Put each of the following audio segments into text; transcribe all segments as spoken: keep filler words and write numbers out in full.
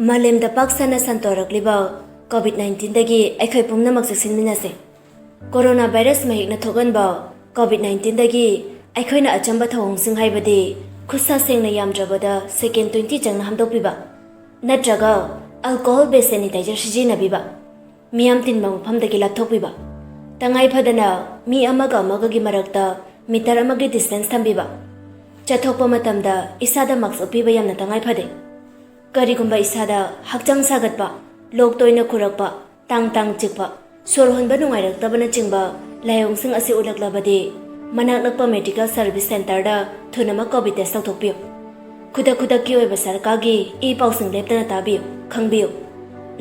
ꯃꯥꯂꯦꯝꯗ ꯄꯥꯛ ꯁꯟꯅ ꯁꯟꯗꯣꯔꯛꯂꯤꯕ ꯀꯣꯚꯤꯗ ꯅꯥꯏꯟꯇꯤꯟꯗꯒꯤ ꯑꯩꯈꯣꯏ ꯄꯨꯝꯅꯃꯛ ꯆꯦꯛꯁꯤꯟꯃꯤꯟꯅꯁꯦ꯫ ꯀꯣꯔꯣꯅꯥ ꯚꯥꯏꯔꯁ ꯃꯍꯤꯛꯅ ꯊꯣꯛꯍꯟꯕ ꯀꯣꯚꯤꯗ ꯅꯥꯏꯟꯇꯤꯟꯗꯒꯤ ꯑꯩꯈꯣꯏꯅ ꯑꯆꯝꯕ ꯊꯧꯑꯣꯡꯁꯤꯡ ꯍꯥꯏꯕꯗꯤ ꯈꯨꯠꯁꯥ ꯁꯦꯡꯅ ꯌꯥꯝꯗ꯭ꯔꯕꯗ ꯁꯦꯀꯦꯟ ꯇ꯭ꯋꯦꯟꯇꯤ ꯆꯪꯅ ꯍꯥꯝꯗꯣꯛꯄꯤꯕ, ꯅꯠꯇ꯭ꯔꯒ alcohol based sanitizer ꯁꯤꯖꯤꯟꯅꯕꯤꯕ, ꯃꯤꯌꯥꯝ ꯇꯤꯟꯕ ꯃꯐꯝꯗꯒꯤ ꯂꯥꯞꯊꯣꯛꯄꯤꯕ, ꯇꯉꯥꯏ ꯐꯗꯅ ꯃꯤ ꯑꯃꯒ ꯑꯃꯒꯒꯤ ꯃꯔꯛꯇ ꯃꯤꯇꯔ ꯑꯃꯒꯤ ꯗꯤꯁꯇꯦꯟꯁ ꯊꯝꯕꯤꯕ, ꯆꯠꯊꯣꯛꯄ ꯃꯇꯝꯗ ꯏꯁꯥꯗ ꯃꯥꯛꯁ ꯎꯞꯄꯤꯕ ꯌꯥꯝꯅ ꯇꯉꯥꯏ ꯐꯗꯦ꯫ ꯀꯔꯤꯒꯨꯝꯕ ꯏꯁꯥꯗ ꯍꯛꯆꯥꯡ ꯁꯥꯒꯠꯄ, ꯂꯣꯛ ꯇꯣꯏꯅ ꯈꯨꯔꯛꯄ, ꯇꯥꯡ ꯇꯥꯡ ꯆꯤꯛꯄ, ꯁꯣꯔ ꯍꯣꯟꯕ ꯅꯨꯡꯉꯥꯏꯔꯛꯇꯕꯅꯆꯤꯡꯕ ꯂꯥꯏꯑꯣꯡꯁꯤꯡ ꯑꯁꯤ ꯎꯠꯂꯛꯂꯕꯗꯤ, ꯃꯅꯥꯛ ꯅꯛꯄ ꯃꯦꯗꯤꯀꯦꯜ ꯁꯔꯚꯤꯁ ꯁꯦꯟꯇꯔꯗ ꯊꯨꯅꯃꯛ ꯀꯣꯚꯤꯗ ꯇꯦꯁ ꯇꯧꯊꯣꯛꯄꯤꯌꯨ꯫ ꯈꯨꯗꯛ ꯈꯨꯗꯛꯀꯤ ꯑꯣꯏꯕ ꯁꯔꯀꯥꯔꯒꯤ ꯏ ꯄꯥꯎꯁꯤꯡ ꯂꯦꯞꯇꯅ ꯇꯥꯕꯤꯌꯨ, ꯈꯪꯕꯤꯌꯨ꯫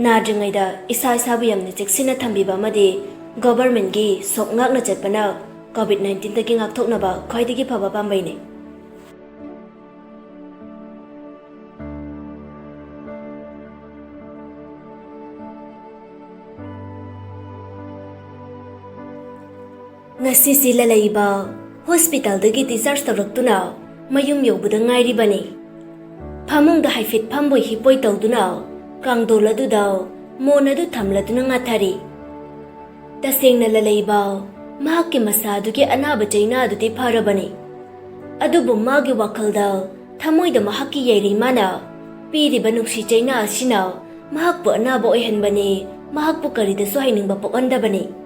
ꯅꯥꯗ꯭ꯔꯤꯉꯩꯗ ꯏꯁꯥ ꯏꯁꯥꯕꯨ ꯌꯥꯝꯅ ꯆꯦꯛꯁꯤꯟꯅ ꯊꯝꯕꯤꯕ ꯑꯃꯗꯤ ꯒꯣꯚꯔꯟꯃꯦꯟꯠꯀꯤ ꯁꯣꯛ ꯉꯥꯛꯅ ꯆꯠꯄꯅ ꯀꯣꯚꯤꯗ ꯅꯥꯏꯟꯇꯤꯟꯗꯒꯤ ꯉꯥꯛꯊꯣꯛꯅꯕ ꯈ꯭ꯋꯥꯏꯗꯒꯤ ꯐꯕ ꯄꯥꯝꯕꯩꯅꯤ꯫ ꯉꯁꯤꯁꯤ ꯂꯂꯩꯕ ꯍꯣꯁꯄꯤꯇꯥꯜꯗꯒꯤ ꯗꯤꯁꯆꯥꯔꯖ ꯇꯧꯔꯛꯇꯨꯅ ꯃꯌꯨꯝ ꯌꯧꯕꯗ ꯉꯥꯏꯔꯤꯕꯅꯤ꯫ ꯐꯃꯨꯡꯗ ꯍꯥꯏꯐꯦꯠ ꯐꯝꯕꯣꯏ ꯍꯤꯞꯄꯣꯏ ꯇꯧꯗꯨꯅ ꯀꯥꯡꯗꯣꯜ ꯑꯗꯨꯗ ꯃꯣꯟ ꯑꯗꯨ ꯊꯝꯂꯗꯨꯅ ꯉꯥꯊꯔꯤ꯫ ꯇꯁꯦꯡꯅ ꯂꯂꯩꯕ ꯃꯍꯥꯛꯀꯤ ꯃꯁꯥ ꯑꯗꯨꯒꯤ ꯑꯅꯥꯕ ꯆꯩꯅꯥ ꯑꯗꯨꯗꯤ ꯐꯔꯕꯅꯤ꯫ ꯑꯗꯨꯕꯨ ꯃꯥꯒꯤ ꯋꯥꯈꯜꯗ, ꯊꯃꯣꯏꯗ ꯃꯍꯥꯛꯀꯤ ꯌꯥꯏꯔꯤꯃꯥꯅ ꯄꯤꯔꯤꯕ ꯅꯨꯡꯁꯤ ꯆꯩꯅꯥ ꯑꯁꯤꯅ ꯃꯍꯥꯛꯄꯨ ꯑꯅꯥꯕ ꯑꯣꯏꯍꯟꯕꯅꯤ, ꯃꯍꯥꯛꯄꯨ ꯀꯔꯤꯗꯁꯨ ꯍꯥꯏꯅꯤꯡꯕ ꯄꯣꯛꯍꯟꯗꯕꯅꯤ꯫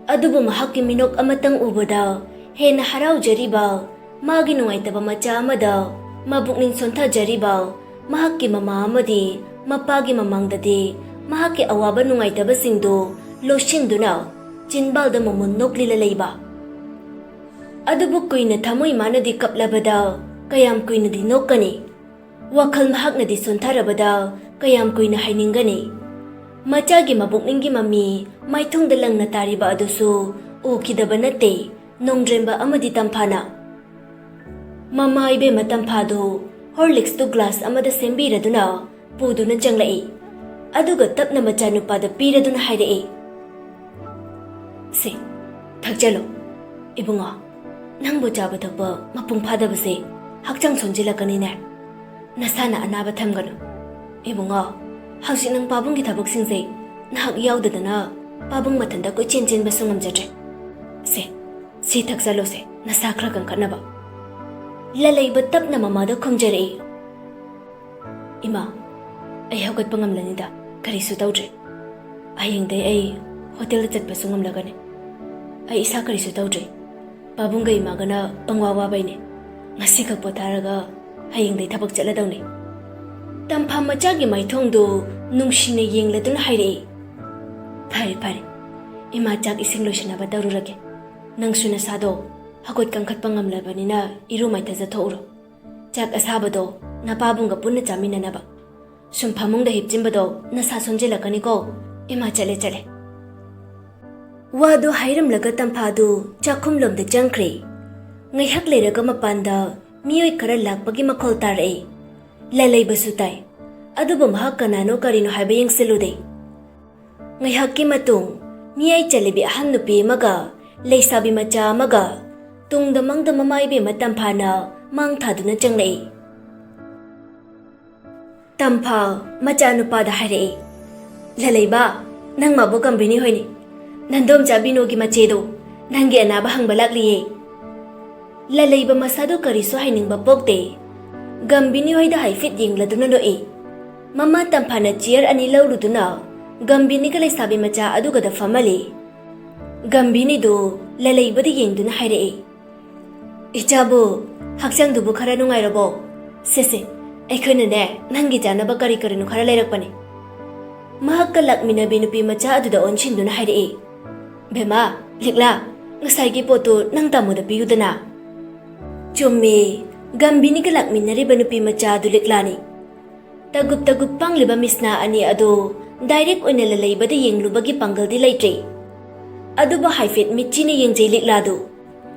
ꯑꯗꯨꯕꯨ ꯃꯍꯥꯛꯀꯤ ꯃꯤꯅꯣꯛ ꯑꯃꯇꯪ ꯎꯕꯗ ꯍꯦꯟꯅ ꯍꯔꯥꯎꯖꯔꯤꯕ ꯃꯥꯒꯤ ꯅꯨꯡꯉꯥꯏꯇꯕ ꯃꯆꯥ ꯑꯃꯗ ꯃꯕꯨꯛꯅꯤꯡ ꯁꯣꯟꯊꯖꯔꯤꯕ ꯃꯍꯥꯛꯀꯤ ꯃꯃꯥ ꯑꯃꯗꯤ ꯃꯄꯥꯒꯤ ꯃꯃꯥꯡꯗꯗꯤ ꯃꯍꯥꯛꯀꯤ ꯑꯋꯥꯕ ꯅꯨꯡꯉꯥꯏꯇꯕꯁꯤꯡꯗꯨ ꯂꯣꯠꯁꯤꯟꯗꯨꯅ ꯆꯤꯟꯕꯥꯜꯗ ꯃꯃꯨꯟ ꯅꯣꯛꯂꯤꯅ ꯂꯩꯕ꯫ ꯑꯗꯨꯕꯨ ꯀꯨꯏꯅ ꯊꯃꯣꯏ ꯃꯥꯅꯗꯤ ꯀꯞꯂꯕꯗ ꯀꯌꯥꯝ ꯀꯨꯏꯅꯗꯤ ꯅꯣꯛꯀꯅꯤ? ꯋꯥꯈꯜ ꯃꯍꯥꯛꯅꯗꯤ ꯁꯣꯟꯊꯔꯕꯗ ꯀꯌꯥꯝ ꯀꯨꯏꯅ ꯍꯥꯏꯅꯤꯡꯒꯅꯤ? ꯃꯆꯥꯒꯤ ꯃꯕꯨꯛꯅꯤꯡꯒꯤ ꯃꯃꯤ ꯃꯥꯏꯊꯣꯡꯗ ꯂꯪꯅ ꯇꯥꯔꯤꯕ ꯑꯗꯨꯁꯨ ꯎꯈꯤꯗꯕ ꯅꯠꯇꯦ ꯅꯣꯡꯗ꯭ꯔꯦꯝꯕ ꯑꯃꯗꯤ ꯇꯝꯐꯥꯅ꯫ ꯃꯃꯥ ꯏꯕꯦꯝꯃ ꯇꯝꯐꯥꯗꯨ ꯍꯣꯔꯂꯤꯛꯁꯇꯨ ꯒ꯭ꯂꯥꯁ ꯑꯃꯗ ꯁꯦꯝꯕꯤꯔꯗꯨꯅ ꯄꯨꯗꯨꯅ ꯆꯪꯂꯛꯏ꯫ ꯑꯗꯨꯒ ꯇꯞꯅ ꯃꯆꯥꯅꯨꯄꯥꯗ ꯄꯤꯔꯗꯨꯅ ꯍꯥꯏꯔꯛꯏ, "ꯁꯦ, ꯊꯛꯆꯜꯂꯣ꯫ ꯏꯕꯨꯡꯉꯣ, ꯅꯪꯕꯨ ꯆꯥꯕ ꯊꯛꯄ ꯃꯄꯨꯡ ꯐꯥꯗꯕꯁꯦ ꯍꯛꯆꯥꯡ ꯁꯣꯟꯖꯤꯜꯂꯛꯀꯅꯤꯅꯦ꯫ ꯅꯁꯥꯅ ꯑꯅꯥꯕ ꯊꯝꯒꯅꯨ꯫ ꯏꯕꯨꯡꯉꯣ, ꯍꯧꯖꯤꯛ ꯅꯪ ꯄꯥꯕꯨꯡꯒꯤ ꯊꯕꯛꯁꯤꯡꯁꯦ ꯅꯍꯥꯛ ꯌꯥꯎꯗꯗꯅ ꯄꯥꯕꯨꯡ ꯃꯊꯟꯇ ꯀꯣꯏꯆꯦꯟ ꯆꯦꯟꯕꯁꯨ ꯉꯝꯖꯗ꯭ꯔꯦ꯫ ꯁꯦ, ꯁꯤ ꯊꯛꯆꯜꯂꯣꯁꯦ, ꯅꯁꯥ ꯈꯔ ꯀꯟꯈꯠꯅꯕ꯫ ꯂꯂꯩꯕ ꯇꯞꯅ ꯃꯃꯥꯗ ꯈꯨꯝꯖꯔꯛꯏ꯫ ꯏꯃꯥ, ꯑꯩ ꯍꯧꯒꯠꯄ ꯉꯝꯂꯅꯤꯗ, ꯀꯔꯤꯁꯨ ꯇꯧꯗ꯭ꯔꯦ꯫ ꯍꯌꯦꯡꯗꯩ ꯑꯩ ꯍꯣꯇꯦꯜꯗ ꯆꯠꯄꯁꯨ ꯉꯝꯂꯒꯅꯤ꯫ ꯑꯩ ꯏꯁꯥ ꯀꯔꯤꯁꯨ ꯇꯧꯗ꯭ꯔꯤ꯫ ꯄꯥꯕꯨꯡꯒ ꯏꯃꯥꯒꯅ ꯄꯪꯋꯥ ꯋꯥꯕꯩꯅꯦ꯫ ꯉꯁꯤꯈꯛ ꯄꯣꯊꯥꯔꯒ ꯍꯌꯦꯡꯗꯩ ꯊꯕꯛ ꯆꯠꯂꯗꯧꯅꯤ꯫ ꯇꯝꯐꯥ ꯃꯆꯥꯒꯤ ꯃꯥꯏꯊꯣꯡꯗꯨ ꯅꯨꯡꯁꯤꯅ ꯌꯦꯡꯂꯗꯨꯅ ꯍꯥꯏꯔꯛꯏ, "ꯐꯔꯦ, ꯐꯔꯦ꯫ ꯏꯃꯥ ꯆꯥꯛ ꯏꯁꯤꯡ ꯂꯣꯏꯁꯤꯟꯅꯕ ꯇꯧꯔꯨꯔꯒꯦ꯫ ꯅꯪꯁꯨ ꯅꯁꯥꯗꯣ ꯍꯧꯒꯠ ꯀꯥꯡꯈꯠꯄ ꯉꯝꯂꯕꯅꯤꯅ ꯏꯔꯨ ꯃꯥꯏꯊꯖꯊꯣꯛꯎꯔꯣ꯫ ꯆꯥꯛ ꯑꯁꯥꯕꯗꯣ ꯅꯄꯥꯕꯨꯡꯒ ꯄꯨꯟꯅ ꯆꯥꯃꯤꯟꯅꯅꯕ꯫ ꯁꯨꯝ ꯐꯃꯨꯡꯗ ꯍꯤꯞꯆꯤꯟꯕꯗꯣ ꯅꯁꯥ ꯁꯣꯟꯖꯤꯜꯂꯛꯀꯅꯤꯀꯣ꯫ ꯏꯃꯥ ꯆꯠꯂꯦ, ꯆꯠꯂꯦ꯫" ꯋꯥꯗꯨ ꯍꯥꯏꯔꯝꯂꯒ ꯇꯝꯐꯥꯗꯨ ꯆꯥꯛꯈꯨꯝꯂꯣꯝꯗ ꯆꯪꯈ꯭ꯔꯦ꯫ ꯉꯥꯏꯍꯥꯛ ꯂꯩꯔꯒ ꯃꯄꯥꯟꯗ ꯃꯤꯑꯣꯏ ꯈꯔ ꯂꯥꯛꯄꯒꯤ ꯃꯈꯣꯜ ꯇꯥꯔꯛꯏ꯫ ꯂꯂꯩꯕꯁꯨ ꯇꯥꯏ꯫ ꯑꯗꯨꯕꯨ ꯃꯍꯥꯛ ꯀꯅꯥꯅꯣ ꯀꯔꯤꯅꯣ ꯍꯥꯏꯕ ꯌꯦꯡꯁꯤꯜꯂꯨꯗꯦ꯫ ꯉꯥꯏꯍꯥꯛꯀꯤ ꯃꯇꯨꯡ ꯃꯤꯌꯥꯏ ꯆꯜꯂꯤꯕꯤ ꯑꯍꯟ ꯅꯨꯄꯤ ꯑꯃꯒ ꯂꯩꯁꯥꯕꯤ ꯃꯆꯥ ꯑꯃꯒ ꯇꯨꯡꯗ ꯃꯪꯗ ꯃꯃꯥ ꯏꯕꯦꯝꯃ ꯇꯝꯐꯥꯅ ꯃꯥꯡ ꯊꯥꯗꯨꯅ ꯆꯪꯂꯛꯏ꯫ ꯇꯝꯐꯥ ꯃꯆꯥꯅꯨꯄꯥꯗ ꯍꯥꯏꯔꯛꯏ, "ꯂꯂꯩꯕ, ꯅꯪ ꯃꯥꯕꯨ ꯒꯝꯚꯤꯅꯤ ꯍꯣꯏꯅꯤ꯫ ꯅꯟꯗꯣꯝꯆꯥ ꯕꯤꯅꯨꯒꯤ ꯃꯆꯦꯗꯣ ꯅꯪꯒꯤ ꯑꯅꯥꯕ ꯍꯪꯕ ꯂꯥꯛꯂꯤꯌꯦ꯫" ꯂꯂꯩꯕ ꯃꯁꯥꯗꯨ ꯀꯔꯤꯁꯨ ꯍꯥꯏꯅꯤꯡꯕ ꯄꯣꯛꯇꯦ꯫ ꯒꯝꯚꯤꯅꯤ ꯍꯣꯏꯗ ꯍꯥꯏꯐꯦꯠ ꯌꯦꯡꯂꯗꯨꯅ ꯅꯣꯛꯏ꯫ ꯃꯃꯥ ꯇꯝꯐꯥꯅ ꯆꯤꯌꯔ ꯑꯅꯤ ꯂꯧꯔꯨꯗꯨꯅ ꯒꯝꯚꯤꯅꯤꯒ ꯂꯩꯁꯥꯕꯤ ꯃꯆꯥ ꯑꯗꯨꯒꯗ ꯐꯝꯍꯜꯂꯤ꯫ ꯒꯝꯚꯤꯅꯤꯗꯨ ꯂꯂꯩꯕꯗ ꯌꯦꯡꯗꯨꯅ ꯍꯥꯏꯔꯛꯏ, "ꯏꯆꯥꯕꯨ, ꯍꯛꯆꯥꯡꯗꯨꯕꯨ ꯈꯔ ꯅꯨꯡꯉꯥꯏꯔꯕꯣ? ꯁꯦ, ꯁꯦ, ꯑꯩꯈꯣꯏꯅꯅꯦ, ꯅꯪꯒꯤ ꯆꯥꯅꯕ ꯀꯔꯤ ꯀꯔꯤꯅꯣ ꯈꯔ ꯂꯩꯔꯛꯄꯅꯦ꯫" ꯃꯍꯥꯛꯀ ꯂꯥꯛꯃꯤꯟꯅꯕꯤ ꯅꯨꯄꯤ ꯃꯆꯥ ꯑꯗꯨꯗ ꯑꯣꯟꯁꯤꯟꯗꯨꯅ ꯍꯥꯏꯔꯛꯏ, "ꯕꯦꯝꯃ, ꯂꯤꯛꯂꯥ, ꯉꯁꯥꯏꯒꯤ ꯄꯣꯠꯇꯨ ꯅꯪ ꯇꯥꯃꯣꯗ ꯄꯤꯌꯨꯗꯅ꯫" ꯆꯨꯝꯃꯤ, ꯒꯝꯚꯤꯅꯤꯒ ꯂꯥꯛꯃꯤꯟꯅꯔꯤꯕ ꯅꯨꯄꯤ ꯃꯆꯥ ꯑꯗꯨ ꯂꯤꯛꯂꯥꯅꯤ꯫ ꯇꯒꯨꯞ ꯇꯒꯨꯞ ꯄꯥꯡꯂꯤꯕ ꯃꯤꯁꯅꯥ ꯑꯅꯤ ꯑꯗꯨ ꯗꯥꯏꯔꯦꯛ ꯑꯣꯏꯅ ꯂꯂꯩꯕꯗ ꯌꯦꯡꯂꯨꯕꯒꯤ ꯄꯥꯡꯒꯜꯗꯤ ꯂꯩꯇ꯭ꯔꯤ꯫ ꯑꯗꯨꯕꯨ ꯍꯥꯏꯐꯦꯠ ꯃꯤꯠꯆꯤꯅ ꯌꯦꯡꯖꯩ ꯂꯤꯛꯂꯥꯗꯨ꯫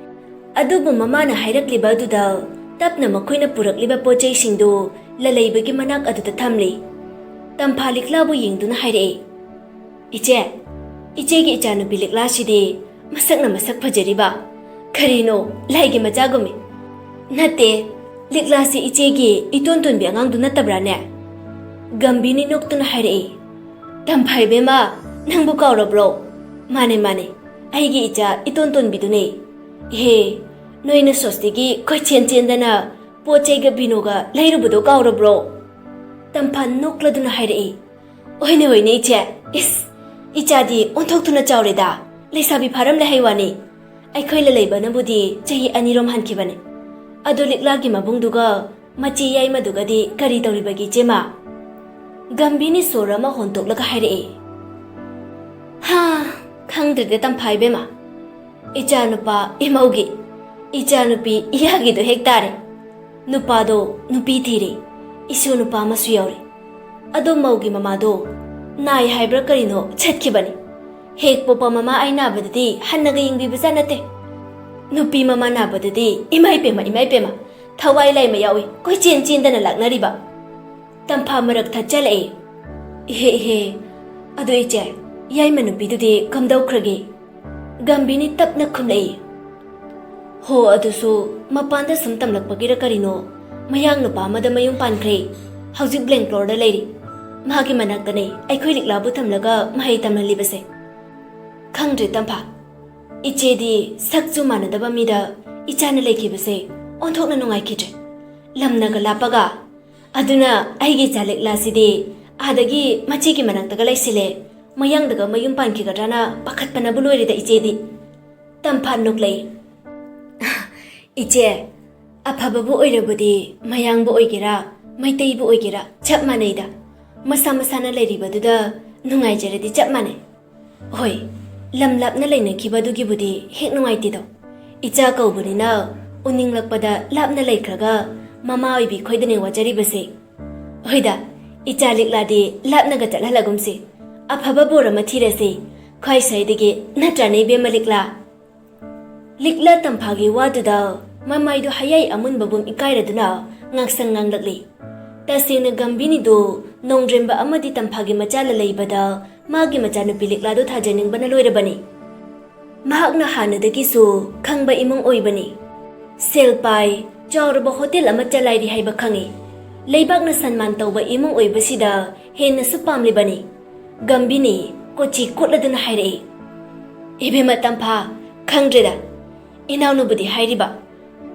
ꯑꯗꯨꯕꯨ ꯃꯃꯥꯅ ꯍꯥꯏꯔꯛꯂꯤꯕ ꯑꯗꯨꯗ ꯇꯞꯅ ꯃꯈꯣꯏꯅ ꯄꯨꯔꯛꯂꯤꯕ ꯄꯣꯠ ꯆꯩꯁꯤꯡꯗꯨ ꯂꯂꯩꯕꯒꯤ ꯃꯅꯥꯛ ꯑꯗꯨꯗ ꯊꯝꯂꯤ꯫ ꯇꯝꯐꯥ ꯂꯤꯛꯂꯥꯕꯨ ꯌꯦꯡꯗꯨꯅ ꯍꯥꯏꯔꯛꯏ, "ꯏꯆꯦ, ꯏꯆꯦꯒꯤ ꯏꯆꯥꯅꯨꯄꯤ ꯂꯤꯛꯂꯥꯁꯤꯗꯤ ꯃꯁꯛꯅ ꯃꯁꯛ ꯐꯖꯔꯤꯕ꯫ ꯀꯔꯤꯅꯣ, ꯂꯥꯏꯒꯤ ꯃꯆꯥꯒꯨꯝꯃꯤ꯫ ꯅꯠꯇꯦ, ꯂꯤꯛꯂꯥꯁꯤ ꯏꯆꯦꯒꯤ ꯏꯇꯣꯟ ꯇꯣꯟꯕꯤ ꯑꯉꯥꯡꯗꯨ ꯅꯠꯇꯕ꯭ꯔꯥꯅꯦ?" ꯒꯝꯚꯤꯔꯅꯤ ꯅꯣꯛꯇꯨꯅ ꯍꯥꯏꯔꯛꯏ, "ꯇꯝꯐꯥ ꯏꯕꯦꯝꯃ, ꯅꯪꯕꯨ ꯀꯥꯎꯔꯕ꯭ꯔꯣ? ꯃꯥꯅꯦ, ꯃꯥꯅꯦ, ꯑꯩꯒꯤ ꯏꯆꯥ ꯏꯇꯣꯟ ꯇꯣꯟꯕꯤꯗꯨꯅꯦ꯫ ꯏꯍꯦ, ꯅꯣꯏꯅ ꯁ꯭ꯋꯁꯇꯤꯒꯤ ꯀꯣꯏꯆꯦꯟ ꯆꯦꯟꯗꯅ ꯄꯣꯠ ꯆꯩꯒ ꯕꯤꯅꯣꯒ ꯂꯩꯔꯨꯕꯗꯣ ꯀꯥꯎꯔꯕ꯭ꯔꯣ?" ꯇꯝꯐꯥ ꯅꯣꯛꯂꯗꯨꯅ ꯍꯥꯏꯔꯛꯏ, "ꯍꯣꯏꯅꯦ, ꯍꯣꯏꯅꯦ, ꯏꯆꯦ꯫ ꯏꯁ, ꯏꯆꯥꯗꯤ ꯑꯣꯟꯊꯣꯛꯇꯨꯅ ꯆꯥꯎꯔꯦꯗ꯫ ꯂꯩꯁꯥꯕꯤ ꯐꯥꯔꯝꯂꯦ ꯍꯥꯏ ꯋꯥꯅꯤ꯫ ꯑꯩꯈꯣꯏ ꯂꯂꯩꯕꯅꯕꯨꯗꯤ ꯆꯍꯤ ꯑꯅꯤꯔꯣꯝ ꯍꯟꯈꯤꯕꯅꯤ꯫ ꯑꯗꯨ ꯂꯤꯛꯂꯥꯒꯤ ꯃꯕꯨꯡꯗꯨꯒ ꯃꯆꯦ ꯌꯥꯏꯃꯗꯨꯒꯗꯤ ꯀꯔꯤ ꯇꯧꯔꯤꯕꯒꯦ, ꯏꯆꯦꯃ?" ꯒꯝꯚꯤꯔꯅꯤ ꯁꯣꯔ ꯑꯃ ꯍꯣꯟꯇꯣꯛꯂꯒ ꯍꯥꯏꯔꯛꯏ, "ꯍꯥ, ꯈꯪꯗ꯭ꯔꯦꯗ ꯇꯝꯐꯥ ꯏꯕꯦꯝꯃ꯫ ꯏꯆꯥꯅꯨꯄꯥ ꯏꯃꯧꯒꯤ, ꯏꯆꯥꯅꯨꯄꯤ ꯏꯌꯥꯒꯤꯗꯣ ꯍꯦꯛ ꯇꯥꯔꯦ꯫ ꯅꯨꯄꯥꯗꯣ ꯅꯨꯄꯤ ꯊꯤꯔꯦ, ꯏꯁꯨ ꯅꯨꯄꯥ ꯑꯃꯁꯨ ꯌꯥꯎꯔꯦ꯫ ꯑꯗꯣ ꯃꯧꯒꯤ ꯃꯃꯥꯗꯣ ꯅꯥꯏ ꯍꯥꯏꯕ꯭ꯔꯥ ꯀꯔꯤꯅꯣ ꯆꯠꯈꯤꯕꯅꯤ꯫ ꯍꯦꯛ ꯄꯣꯛꯄ ꯃꯃꯥ ꯑꯩ ꯅꯥꯕꯗꯗꯤ ꯍꯟꯅꯒ ꯌꯦꯡꯕꯤꯕꯖꯥꯠ ꯅꯠꯇꯦ꯫ ꯅꯨꯄꯤ ꯃꯃꯥ ꯅꯥꯕꯗꯗꯤ ꯏꯃꯥꯏ ꯄꯦꯝꯃ, ꯏꯃꯥꯏ ꯄꯦꯝꯃ, ꯊꯋꯥꯏ ꯂꯥꯏꯃ ꯌꯥꯎꯏ ꯀꯣꯏꯆꯦꯟ ꯆꯦꯟꯗꯅ ꯂꯥꯛꯅꯔꯤꯕ꯫" ꯇꯝꯐꯥ ꯃꯔꯛ ꯊꯠꯆꯜꯂꯛꯏ, "ꯏꯍꯦ, ꯏꯍꯦ, ꯑꯗꯣ ꯏꯆꯦ, ꯌꯥꯏꯃ ꯅꯨꯄꯤꯗꯨꯗꯤ ꯀꯝꯗꯧꯈ꯭ꯔꯒꯦ?" ꯒꯝꯚꯤꯔꯅꯤ ꯇꯞꯅ ꯈꯨꯝꯂꯛꯏ, "ꯍꯣ, ꯑꯗꯨꯁꯨ ꯃꯄꯥꯟꯗ ꯁꯨꯝ ꯇꯝꯂꯛꯄꯒꯤꯔ ꯀꯔꯤꯅꯣ, ꯃꯌꯥꯡ ꯅꯨꯄꯥ ꯑꯃꯗ ꯃꯌꯨꯝ ꯄꯥꯟꯈ꯭ꯔꯦ꯫ ꯍꯧꯖꯤꯛ ꯕꯦꯡꯒ꯭ꯂꯣꯔꯗ ꯂꯩꯔꯤ꯫ ꯃꯥꯒꯤ ꯃꯅꯥꯛꯇꯅꯦ ꯑꯩꯈꯣꯏ ꯂꯤꯛꯂꯥꯕꯨ ꯊꯝꯂꯒ ꯃꯍꯩ ꯇꯝꯍꯜꯂꯤꯕꯁꯦ꯫ ꯈꯪꯗ꯭ꯔꯦ ꯇꯝꯐꯥ, ꯏꯆꯦꯗꯤ ꯁꯛꯁꯨ ꯃꯥꯟꯅꯗꯕ ꯃꯤꯗ ꯏꯆꯥꯅ ꯂꯩꯈꯤꯕꯁꯦ ꯑꯣꯟꯊꯣꯛꯅ ꯅꯨꯡꯉꯥꯏꯈꯤꯗ꯭ꯔꯦ꯫ ꯂꯝꯅꯒ ꯂꯥꯞꯄꯒ꯫ ꯑꯗꯨꯅ ꯑꯩꯒꯤ ꯏꯆꯥ ꯂꯤꯛꯂꯥꯁꯤꯗꯤ ꯑꯥꯗꯒꯤ ꯃꯆꯦꯒꯤ ꯃꯅꯥꯛꯇꯒ ꯂꯩꯁꯤꯜꯂꯦ, ꯃꯌꯥꯡꯗꯒ ꯃꯌꯨꯝ ꯄꯥꯟꯈꯤꯒꯗ꯭ꯔꯅ ꯄꯥꯈꯠꯄꯅꯕꯨ ꯂꯣꯏꯔꯦꯗ ꯏꯆꯦꯗꯤ꯫" ꯇꯝꯐꯥ ꯅꯣꯛꯂꯛꯏ, "ꯏꯆꯦ, ꯑꯐꯕꯕꯨ ꯑꯣꯏꯔꯕꯗꯤ ꯃꯌꯥꯡꯕꯨ ꯑꯣꯏꯒꯦꯔꯥ, ꯃꯩꯇꯩꯕꯨ ꯑꯣꯏꯒꯦꯔꯥ ꯆꯞ ꯃꯥꯟꯅꯩꯗ꯫ ꯃꯁꯥ ꯃꯁꯥꯅ ꯂꯩꯔꯤꯕꯗꯨꯗ ꯅꯨꯡꯉꯥꯏꯖꯔꯗꯤ ꯆꯞ ꯃꯥꯟꯅꯩ꯫ ꯍꯣꯏ, ꯂꯝ ꯂꯥꯞꯅ ꯂꯩꯅꯈꯤꯕꯗꯨꯒꯤꯕꯨꯗꯤ ꯍꯦꯛ ꯅꯨꯡꯉꯥꯏꯇꯦꯗꯣ꯫ ꯏꯆꯥ ꯀꯧꯕꯅꯤꯅ ꯎꯅꯤꯡꯂꯛꯄꯗ ꯂꯥꯞꯅ ꯂꯩꯈ꯭ꯔꯒ ꯃꯃꯥ ꯑꯣꯏꯕꯤ ꯈꯣꯏꯗꯅꯦ ꯋꯥꯖꯔꯤꯕꯁꯦ꯫ ꯍꯣꯏꯗ, ꯏꯆꯥ ꯂꯤꯛꯂꯥꯗꯤ ꯂꯥꯞꯅꯒ ꯆꯠꯍꯜꯂꯒꯨꯝꯁꯤ꯫ ꯑꯐꯕ ꯕꯣꯔ ꯑꯃ ꯊꯤꯔꯁꯤ, ꯈ꯭ꯋꯥꯏ ꯁ꯭ꯋꯥꯏꯗꯒꯤ, ꯅꯠꯇ꯭ꯔꯥꯅꯦ ꯏꯕꯦꯝꯃ ꯂꯤꯛꯂꯥ?" ꯂꯤꯛꯂꯥ ꯇꯝꯐꯥꯒꯤ ꯋꯥꯗꯨꯗ ꯃꯃꯥꯏꯗꯨ ꯍꯌꯥꯏ ꯑꯃꯨꯟꯕꯒꯨꯝ ꯏꯀꯥꯏꯔꯗꯨꯅ ꯉꯥꯡꯁꯪ ꯉꯥꯡꯂꯛꯂꯤ꯫ ꯇꯁꯦꯡꯅ ꯒꯝꯚꯤꯔꯅꯤꯗꯨ ꯅꯣꯡꯗ꯭ꯔꯦꯝꯕ ꯑꯃꯗꯤ ꯇꯝꯐꯥꯒꯤ ꯃꯆꯥ ꯂꯂꯩꯕꯗ ꯃꯥꯒꯤ ꯃꯆꯥꯅꯨꯄꯤ ꯂꯤꯛꯂꯥꯗꯨ ꯊꯥꯖꯅꯤꯡꯕꯅ ꯂꯣꯏꯔꯕꯅꯤ꯫ ꯃꯍꯥꯛꯅ ꯍꯥꯟꯅꯗꯒꯤꯁꯨ ꯈꯪꯕ ꯏꯃꯨꯡ ꯑꯣꯏꯕꯅꯤ꯫ ꯁꯦꯜ ꯄꯥꯏ, ꯆꯥꯎꯔꯕ ꯍꯣꯇꯦꯜ ꯑꯃ ꯆꯂꯥꯏꯔꯤ ꯍꯥꯏꯕ ꯈꯪꯏ꯫ ꯂꯩꯕꯥꯛꯅ ꯁꯟꯃꯥꯟ ꯇꯧꯕ ꯏꯃꯨꯡ ꯑꯣꯏꯕꯁꯤꯗ ꯍꯦꯟꯅꯁꯨ ꯄꯥꯝꯂꯤꯕꯅꯤ꯫ ꯒꯝꯚꯤꯅꯤ ꯀꯣꯆꯤ ꯀꯣꯠꯂꯗꯨꯅ ꯍꯥꯏꯔꯛꯏ, "ꯏꯕꯦꯝꯃ ꯇꯝꯐꯥ, ꯈꯪꯗ꯭ꯔꯦꯗ, ꯏꯅꯥꯎꯅꯕꯨꯗꯤ ꯍꯥꯏꯔꯤꯕ,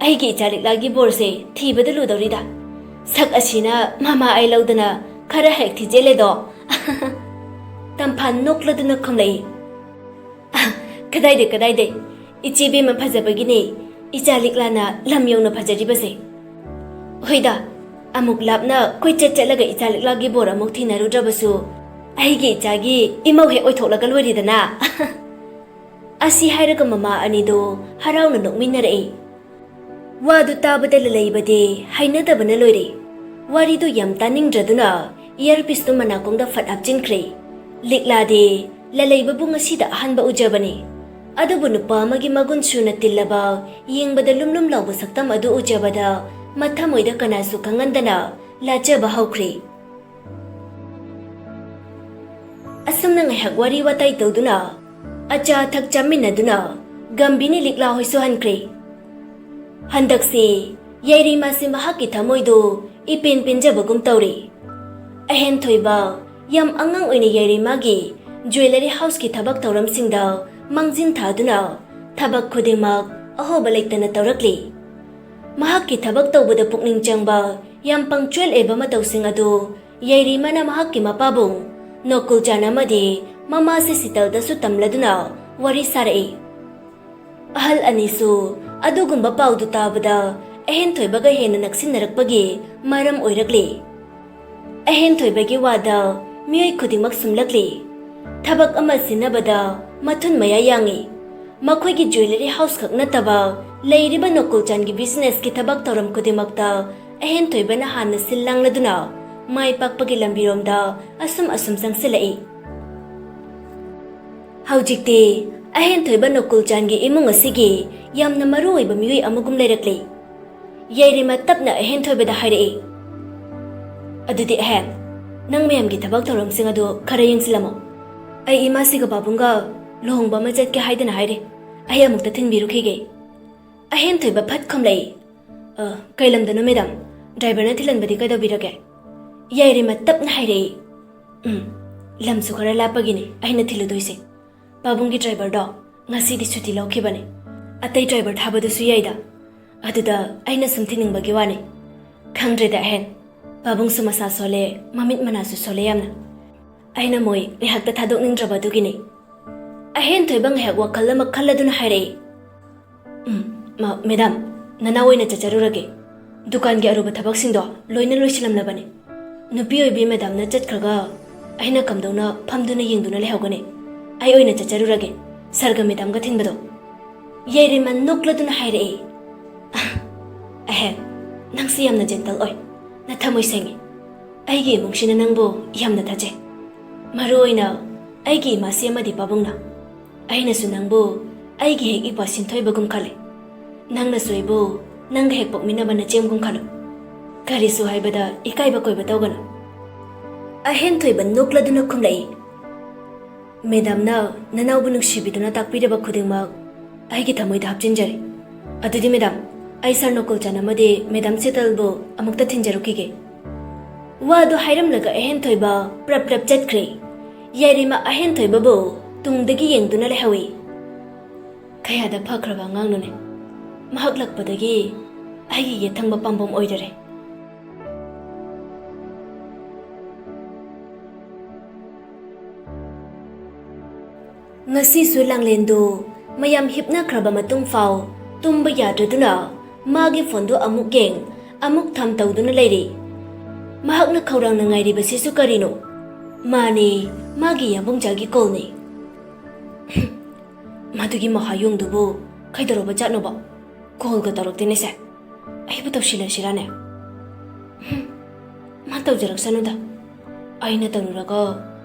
ꯑꯩꯒꯤ ꯏꯆꯥ ꯂꯤꯛꯂꯥꯒꯤ ꯕꯣꯔꯁꯦ ꯊꯤꯕꯗ ꯂꯨꯗꯧꯔꯤꯗ꯫ ꯁꯛ ꯑꯁꯤꯅ ꯃꯃꯥ ꯑꯩ ꯂꯧꯗꯅ ꯈꯔ ꯍꯦꯛ ꯊꯤꯖꯤꯜꯂꯦꯗꯣ꯫" ꯇꯝꯐꯥ ꯅꯣꯛꯂꯗꯨꯅ ꯈꯨꯝꯂꯛꯏ, "ꯀꯗꯥꯏꯗꯩ, ꯀꯗꯥꯏꯗꯩ? ꯏꯆꯦ ꯕꯦꯝꯃ ꯐꯖꯕꯒꯤꯅꯦ ꯏꯆꯥ ꯂꯤꯛꯂꯥꯅ ꯂꯝ ꯌꯧꯅ ꯐꯖꯔꯤꯕꯁꯦ꯫ ꯍꯣꯏꯗ, ꯑꯃꯨꯛ ꯂꯥꯞꯅ ꯀꯣꯏꯆꯠ ꯆꯠꯂꯒ ꯏꯆꯥ ꯂꯤꯛꯂꯥꯒꯤ ꯕꯣꯔ ꯑꯃꯨꯛ ꯊꯤꯅꯔꯨꯗ꯭ꯔꯕꯁꯨ, ꯑꯩꯒꯤ ꯏꯆꯥꯒꯤ ꯏꯃꯧ ꯍꯦꯛ ꯑꯣꯏꯊꯣꯛꯂꯒ ꯂꯣꯏꯔꯦꯗꯅ꯫" ꯑꯁꯤ ꯍꯥꯏꯔꯒ ꯃꯃꯥ ꯑꯅꯤꯗꯨ ꯍꯔꯥꯎꯅ ꯅꯣꯛꯃꯤꯟꯅꯔꯛꯏ꯫ ꯋꯥꯗꯨ ꯇꯥꯕꯗ ꯂꯂꯩꯕꯗꯤ ꯍꯩꯅꯗꯕꯅ ꯂꯣꯏꯔꯦ꯫ ꯋꯥꯔꯤꯗꯨ ꯌꯥꯝ ꯇꯥꯅꯤꯡꯗ꯭ꯔꯗꯨꯅ ꯏꯌꯔꯄꯤꯁꯇꯨ ꯃꯅꯥꯀꯣꯡꯗ ꯐꯠ ꯍꯥꯞꯆꯤꯟꯈ꯭ꯔꯦ꯫ ꯂꯤꯛꯂꯥꯗꯤ ꯂꯂꯩꯕꯕꯨ ꯉꯁꯤꯗ ꯑꯍꯥꯟꯕ ꯎꯖꯕꯅꯤ꯫ ꯑꯗꯨꯕꯨ ꯅꯨꯄꯥ ꯑꯃꯒꯤ ꯃꯒꯨꯟ ꯁꯨꯅ ꯇꯤꯜꯂꯕ, ꯌꯦꯡꯕꯗ ꯂꯨꯝ ꯂꯨꯝ ꯂꯥꯎꯕ ꯁꯛꯇꯝ ꯑꯗꯨ ꯎꯖꯕꯗ ꯃꯊꯃꯣꯏꯗ ꯀꯅꯥꯁꯨ ꯈꯪꯍꯟꯗꯅ ꯂꯥꯖꯕ ꯍꯧꯈ꯭ꯔꯦ꯫ ꯑꯁꯨꯝꯅ ꯉꯥꯏꯍꯥꯛ ꯋꯥꯔꯤ ꯋꯥꯇꯥꯏ ꯇꯧꯗꯨꯅ, ꯑꯆꯥ ꯑꯊꯛ ꯆꯥꯃꯤꯟꯅꯗꯨꯅ ꯒꯝꯚꯤꯅꯤ ꯂꯤꯛꯂꯥ ꯍꯣꯏꯁꯨ ꯍꯟꯈ꯭ꯔꯦ꯫ ꯍꯟꯗꯛꯁꯤ ꯌꯥꯏꯔꯤꯃꯥꯁꯤ ꯃꯍꯥꯛꯀꯤ ꯊꯃꯣꯏꯗꯨ ꯏꯄꯦꯟ ꯄꯦꯟꯖꯕꯒꯨꯝ ꯇꯧꯔꯦ꯫ ꯑꯍꯦꯟꯊꯣꯏꯕ ꯌꯥꯝ ꯑꯉꯥꯡ ꯑꯣꯏꯅ ꯌꯥꯏꯔꯤꯃꯥꯒꯤ ꯖ꯭ꯋꯦꯂꯔꯤ ꯍꯥꯎꯁꯀꯤ ꯊꯕꯛ ꯊꯧꯔꯝꯁꯤꯡꯗ ꯃꯥꯡꯖꯤꯟ ꯊꯥꯗꯨꯅ ꯊꯕꯛ ꯈꯨꯗꯤꯡꯃꯛ ꯑꯍꯣꯕ ꯂꯩꯇꯅ ꯇꯧꯔꯛꯂꯤ꯫ ꯃꯍꯥꯛꯀꯤ ꯊꯕꯛ ꯇꯧꯕꯗ ꯄꯨꯛꯅꯤꯡ ꯆꯪꯕ, ꯌꯥꯝ ꯄꯪꯆ꯭ꯋꯦꯜ ꯑꯣꯏꯕ ꯃꯇꯧꯁꯤꯡ ꯑꯗꯨ ꯌꯥꯏꯔꯤꯃꯥꯅ ꯃꯍꯥꯛꯀꯤ ꯃꯄꯥꯕꯨꯡ ꯅꯣꯀꯨꯜꯆꯥꯟ ꯑꯃꯗꯤ ꯃꯃꯥꯁꯦ ꯁꯤꯇꯜꯗꯁꯨ ꯇꯝꯂꯗꯨꯅ ꯋꯥꯔꯤ ꯁꯥꯔꯛꯏ꯫ ꯑꯍꯜ ꯑꯅꯤꯁꯨ ꯑꯗꯨꯒꯨꯝꯕ ꯄꯥꯎꯗꯨ ꯇꯥꯕꯗ ꯑꯍꯦꯟꯊꯣꯏꯕꯒ ꯍꯦꯟꯅ ꯅꯛꯁꯤꯟꯅꯔꯛꯄꯒꯤ ꯃꯔꯝ ꯑꯣꯏꯔꯛꯂꯤ꯫ ꯑꯍꯦꯟꯊꯣꯏꯕꯒꯤ ꯋꯥꯗ ꯃꯤꯑꯣꯏ ꯈꯨꯗꯤꯡꯃꯛ ꯁꯨꯝꯂꯛꯂꯤ꯫ ꯊꯕꯛ ꯑꯃ ꯁꯤꯟꯅꯕꯗ ꯃꯊꯨꯟ ꯃꯌꯥ ꯌꯥꯡꯏ꯫ ꯃꯈꯣꯏꯒꯤ ꯖ꯭ꯋꯦꯂꯔꯤ ꯍꯥꯎꯁ ꯈꯛ ꯅꯠꯇꯕ, ꯂꯩꯔꯤꯕ ꯅꯣꯀꯨꯜꯆꯥꯟꯒꯤ ꯕꯤꯖꯤꯅꯦꯁꯀꯤ ꯊꯕꯛ ꯊꯧꯔꯝ ꯈꯨꯗꯤꯡꯃꯛꯇ ꯑꯍꯦꯟꯊꯣꯏꯕꯅ ꯍꯥꯟꯅ ꯁꯤꯜ ꯂꯥꯡꯂꯗꯨꯅ ꯃꯥꯏ ꯄꯥꯛꯄꯒꯤ ꯂꯝꯕꯤꯔꯣꯝꯗ ꯑꯁꯨꯝ ꯑꯁꯨꯝ ꯆꯪꯁꯤꯜꯂꯛꯏ꯫ ꯍꯧꯖꯤꯛꯇꯤ ꯑꯍꯦꯟꯊꯣꯏꯕ ꯅꯣꯀꯨꯜꯆꯥꯟꯒꯤ ꯏꯃꯨꯡ ꯑꯁꯤꯒꯤ ꯌꯥꯝꯅ ꯃꯔꯨ ꯑꯣꯏꯕ ꯃꯤꯑꯣꯏ ꯑꯃꯒꯨꯝ ꯂꯩꯔꯛꯂꯦ꯫ ꯌꯥꯏꯔꯤꯃ ꯇꯞꯅ ꯑꯍꯦꯟꯊꯣꯏꯕꯗ ꯍꯥꯏꯔꯛꯏ, "ꯑꯗꯨꯗꯤ ꯑꯍꯦꯟ, ꯅꯪ ꯃꯌꯥꯝꯒꯤ ꯊꯕꯛ ꯊꯧꯔꯝꯁꯤꯡ ꯑꯗꯨ ꯈꯔ ꯌꯦꯡꯁꯤꯜꯂꯝꯃꯣ꯫ ꯑꯩ ꯏꯃꯥꯁꯤꯒ ꯄꯥꯕꯨꯡꯒ ꯂꯨꯍꯣꯡꯕ ꯑꯃ ꯆꯠꯀꯦ ꯍꯥꯏꯗꯅ ꯍꯥꯏꯔꯤ꯫ ꯑꯩ ꯑꯃꯨꯛꯇ ꯊꯤꯟꯕꯤꯔꯨꯈꯤꯒꯦ꯫" ꯑꯍꯦꯟꯊꯣꯏꯕ ꯐꯠ ꯈꯨꯝꯂꯛꯏ, "ꯑ, ꯀꯩ ꯂꯝꯗꯅꯣ ꯃꯦꯗꯥꯝ? ꯗ꯭ꯔꯥꯏꯚꯔꯅ ꯊꯤꯜꯍꯟꯕꯗꯤ ꯀꯩꯗꯧꯕꯤꯔꯒꯦ? ꯌꯥꯏꯔꯤꯃ ꯇꯞꯅ ꯍꯥꯏꯔꯛꯏ꯫ ꯎꯝ, ꯂꯝꯁꯨ ꯈꯔ ꯂꯥꯞꯄꯒꯤꯅꯦ ꯑꯩꯅ ꯊꯤꯜꯂꯨꯗꯣꯏꯁꯦ꯫ ꯄꯥꯕꯨꯡꯒꯤ ꯗ꯭ꯔꯥꯏꯚꯔꯗꯣ ꯉꯁꯤꯗꯤ ꯁꯨꯇꯤ ꯂꯧꯈꯤꯕꯅꯦ꯫ ꯑꯇꯩ ꯗ꯭ꯔꯥꯏꯚꯔ ꯊꯥꯕꯗꯨꯁꯨ ꯌꯥꯏꯗ꯫ ꯑꯗꯨꯗ ꯑꯩꯅ ꯁꯨꯝ ꯊꯤꯟꯅꯤꯡꯕꯒꯤ ꯋꯥꯅꯦ꯫ ꯈꯪꯗ꯭ꯔꯦꯗ ꯑꯍꯦꯟ, ꯄꯥꯕꯨꯡꯁꯨ ꯃꯁꯥ ꯁꯣꯜꯂꯦ, ꯃꯃꯤꯠ ꯃꯅꯥꯁꯨ ꯁꯣꯜꯂꯦ ꯌꯥꯝꯅ꯫ ꯑꯩꯅ ꯃꯣꯏ ꯉꯥꯏꯍꯥꯛꯇ ꯊꯥꯗꯣꯛꯅꯤꯡꯗ꯭ꯔꯕ ꯑꯗꯨꯒꯤꯅꯦ꯫ ꯑꯍꯦꯟ ꯊꯣꯏꯕ ꯉꯥꯏꯍꯥꯛ ꯋꯥꯈꯜ ꯑꯃ ꯈꯜꯂꯗꯨꯅ ꯍꯥꯏꯔꯛꯏ꯫ ꯎꯝ, ꯃ-, ꯃꯦꯗꯥꯝ, ꯅꯅꯥꯎ ꯑꯣꯏꯅ ꯆꯠꯆꯔꯨꯔꯒꯦ꯫ ꯗꯨꯀꯥꯟꯒꯤ ꯑꯔꯨꯕ ꯊꯕꯛꯁꯤꯡꯗꯣ ꯂꯣꯏꯅ ꯂꯣꯏꯁꯤꯜꯂꯝꯂꯕꯅꯤ꯫ ꯅꯨꯄꯤ ꯑꯣꯏꯕꯤ ꯃꯦꯗꯥꯝꯅ ꯆꯠꯈ꯭ꯔꯒ ꯑꯩꯅ ꯀꯝꯗꯧꯅ ꯐꯝꯗꯨꯅ ꯌꯦꯡꯗꯨꯅ ꯂꯩꯍꯧꯒꯅꯤ? ꯑꯩ ꯑꯣꯏꯅ ꯆꯠꯆꯔꯨꯔꯒꯦ꯫ ꯁꯔꯒ ꯃꯦꯗꯥꯝꯒ ꯊꯤꯟꯕꯗꯣ꯫ ꯌꯥꯏꯔꯤꯃ ꯅꯣꯛꯂꯗꯨꯅ ꯍꯥꯏꯔꯛꯏ꯫ ꯑꯍꯦ, ꯅꯪꯁꯤ ꯌꯥꯝꯅ ꯖꯦꯟꯇꯜ ꯑꯣꯏ꯫ ꯅꯊꯃꯣꯏ ꯁꯦꯡꯉꯤ꯫ ꯑꯩꯒꯤ ꯏꯃꯨꯡꯁꯤꯅ ꯅꯪꯕꯨ ꯌꯥꯝꯅ ꯊꯥꯖꯩ꯫ ꯃꯔꯨ ꯑꯣꯏꯅ ꯑꯩꯒꯤ ꯏꯃꯥꯁꯤ ꯑꯃꯗꯤ ꯄꯥꯕꯨꯡꯅ꯫ ꯑꯩꯅꯁꯨ ꯅꯪꯕꯨ ꯑꯩꯒꯤ ꯍꯦꯛ ꯏꯄꯥ ꯁꯤꯟꯊꯣꯏꯕꯒꯨꯝ ꯈꯜꯂꯤ꯫ ꯅꯪꯅꯁꯨ ꯑꯩꯕꯨ ꯅꯪꯒ ꯍꯦꯛ ꯄꯣꯛꯃꯤꯟꯅꯕ ꯅꯆꯦꯝꯒꯨꯝ ꯈꯜꯂꯨ꯫ ꯀꯔꯤꯁꯨ ꯍꯥꯏꯕꯗ ꯏꯀꯥꯏꯕ ꯀꯣꯏꯕ ꯇꯧꯒꯅꯨ꯫ ꯑꯍꯦꯟ ꯊꯣꯏꯕ ꯅꯣꯛꯂꯗꯨꯅ ꯈꯨꯝꯂꯛꯏ꯫ ꯃꯦꯗꯥꯝꯅ ꯅꯅꯥꯎꯕꯨ ꯅꯨꯡꯁꯤꯕꯤꯗꯨꯅ ꯇꯥꯛꯄꯤꯔꯕ ꯈꯨꯗꯤꯡꯃꯛ ꯑꯩꯒꯤ ꯊꯃꯣꯏꯗ ꯍꯥꯞꯆꯤꯟꯖꯔꯦ꯫ ꯑꯗꯨꯗꯤ ꯃꯦꯗꯥꯝ, ꯑꯩ ꯁꯥꯔ ꯅꯣꯀꯨꯜꯆꯟ ꯑꯃꯗꯤ ꯃꯦꯗꯥꯝ ꯁꯤꯇꯜꯕꯨ ꯑꯃꯨꯛꯇ ꯊꯤꯟꯖꯔꯨꯈꯤꯒꯦ꯫ ꯋꯥꯗꯨ ꯍꯥꯏꯔꯝꯂꯒ ꯑꯍꯦꯟ ꯊꯣꯏꯕ ꯄ꯭ꯔꯞ ꯄ꯭ꯔꯞ ꯆꯠꯈ꯭ꯔꯦ꯫ ꯌꯥꯏꯔꯤꯃ ꯑꯍꯦꯟ ꯊꯣꯏꯕꯕꯨ ꯇꯨꯡꯗꯒꯤ ꯌꯦꯡꯗꯨꯅ ꯂꯩꯍꯧꯏ꯫ ꯀꯌꯥꯗ ꯐꯈ꯭ꯔꯕ ꯑꯉꯥꯡꯅꯣꯅꯦ꯫ ꯃꯍꯥꯛ ꯂꯥꯛꯄꯗꯒꯤ ꯑꯩꯒꯤ ꯌꯦꯠꯊꯪꯕ ꯄꯥꯝꯕꯣꯝ ꯑꯣꯏꯔꯔꯦ꯫ ꯉꯁꯤꯁꯨ ꯂꯥꯡꯂꯦꯟꯗꯨ ꯃꯌꯥꯝ ꯍꯤꯞꯅꯈ꯭ꯔꯕ ꯃꯇꯨꯡ ꯐꯥꯎ ꯇꯨꯝꯕ ꯌꯥꯗ꯭ꯔꯗꯨꯅ ꯃꯥꯒꯤ ꯐꯣꯟꯗꯨ ꯑꯃꯨꯛ ꯌꯦꯡ, ꯑꯃꯨꯛ ꯊꯝ ꯇꯧꯗꯨꯅ ꯂꯩꯔꯤ꯫ ꯃꯍꯥꯛꯅ ꯈꯧꯔꯥꯡꯅ ꯉꯥꯏꯔꯤꯕꯁꯤꯁꯨ ꯀꯔꯤꯅꯣ? ꯃꯥꯅꯤ, ꯃꯥꯒꯤ ꯌꯥꯝꯕꯨꯡꯖꯥꯒꯤ ꯀꯣꯜꯅꯤ꯫ ꯃꯗꯨꯒꯤ ꯃꯍꯥꯌꯣꯡꯗꯨꯕꯨ ꯀꯩꯗꯧꯔꯕ ꯖꯥꯠꯅꯣꯕ? ꯀꯣꯜꯒ ꯇꯧꯔꯛꯇꯦꯅꯦꯁꯦ꯫ ꯑꯩꯕꯨ ꯇꯧꯁꯤꯜꯂꯁꯤꯔꯥꯅꯦ? ꯍꯨꯝ, ꯃꯥ ꯇꯧꯖꯔꯛꯁꯅꯨꯗ꯫ ꯑꯩꯅ ꯇꯧꯔꯨꯔꯒ